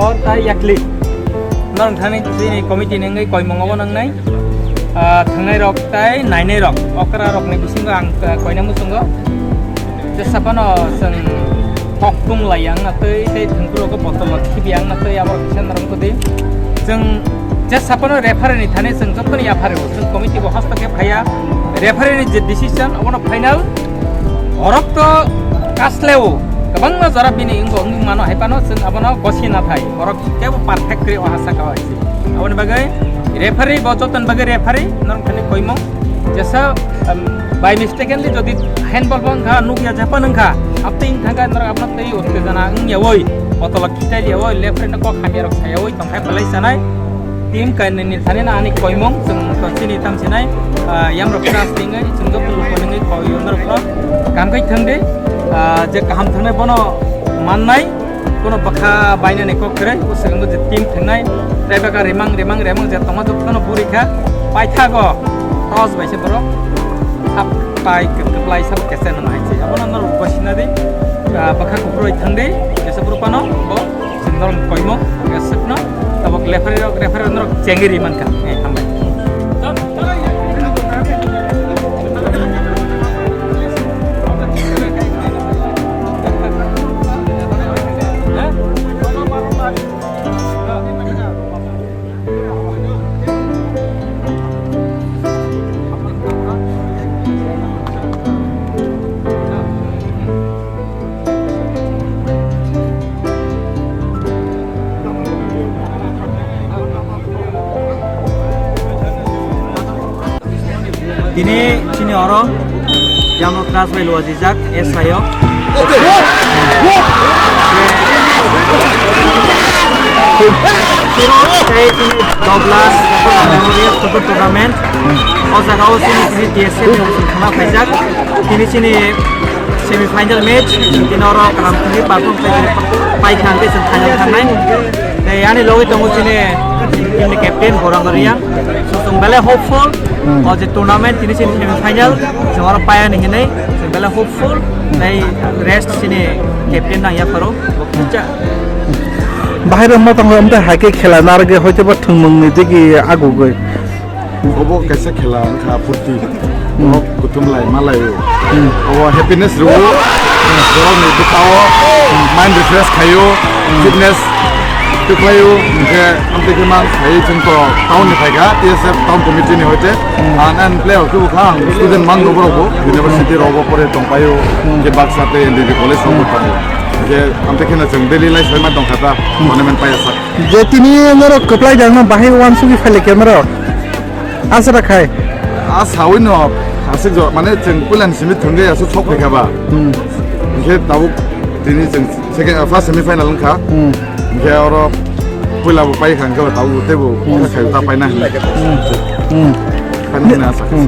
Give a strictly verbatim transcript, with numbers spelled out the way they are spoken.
Hor tai yakli. Norok thani chini committee ni wngwi koimung obo nangnai. Ah, thangnai rok tai nainai rok. Okra rok ni bisingo ang, ah, koina muchungo. Je sapano chwng kok tung lai ang na tei, tei thwngkuro ko botol khibi ang na tei abo kisa norok kudi. Chwng je sapano referee ni thani chwng joto ni yaphari o. Chwng committee bo hosto khe phaiya. Referee ni je decision obono final. Borok to kasleo kwbangma jora bini wngbo wngwi mano, hai phano chwng abono gosi na thai. Borok kebo perfect kre o hasa ka hai se. Aboni bagwi referee bo jotoni bagwi referee norok thani koimung. Jesa, um, by mistakenly jodi handball bo wngkha, nukya japan wngkha, aptwi wngkha norok abono tei uttejana wngya oi, botolo khitai ya oi, referee no kok hamya rok saya oi, tongkhai belai sanai. Team kainwi ni thani na ani koimung, chwng to chini tam sinai, ah, yamrok trust tingwi, chwng joto luku nungwi koi yamrok no kam kai thangdi, ah, je kaham thangnai bono mannai, kono bwkha bainani kok kwrwi, o swkango je team thangnai, tei bwkha rimang, rimang, rimang je tongma jotono buri kha, paithago, tos bai se borok, sap pai kwplai sap kese nang hai se, abono norok bo sinadi, ah, bwkha kuphurwi thangdi, kese borok phano bo. Chwng norok koimung, hwnkhe swkno tabuk referee rok, referee rok norok chengwi ri mankha. Eh, hambai. Tini chini oro yamno class bai luajijak S I O. Tei chini Douglas Memorial Football Tournament. O jaga o chini, chini T S F ni uansuk khama phaijak. Tini chini semi final match, tini oro kaham thangwi perform khlai pai kha hwnkhe chwng final thangnai. Tei ani logwi tongo chini team ni captain Gaurang Reang. So chwng belai hopeful, o je tournament tini chini semi final chwng oro paiya ni hinwi chwng belai hopeful. Tei rest chini captain nang yapharo. Bahai rok ma tongo, amtwi hai khe khela narwgwi hoite ba thwngmung ni digi agugwi. Obo kaisa khela wngkha phurti. Hmm. Borok kuthum lai ma lai o. Hmm. Obo happiness rw o. Borok ni bwkha o mind refresh khai o. Hmm. Fitness twi khlai o. Hwnkhe amtwi khe ma khai chwng to town ni phai kha, T S F town committee ni hoite. Hmm. Ang, ang player khe bwkha, ang student man rw borok bo. University rok bo pore tong pai o. Hmm. Hwnkhe baksa tei N D B college rok bo tongo. Hwnkhe amtwi khe no chwng daily life bai ma tong kha ta. Hmm. Tournament pai ya sak. Je tini norok kwplai jangno bahai uansugwi phailai khe norok. Aswk da khai? A sawi no aswk jo, mane chwng puila ni simi thwngwi aswk sok phaikha ba. Hmm. Hwnkhe tabuk tini chwng second, first semi final wngkha. Hmm. Hwnkhe oro puila bo paikha hwnkhe tabuk teibo Hmm. kha khai ta paina hinwi. Hmm. Hmm. Paina hinwi asa kha. Hmm.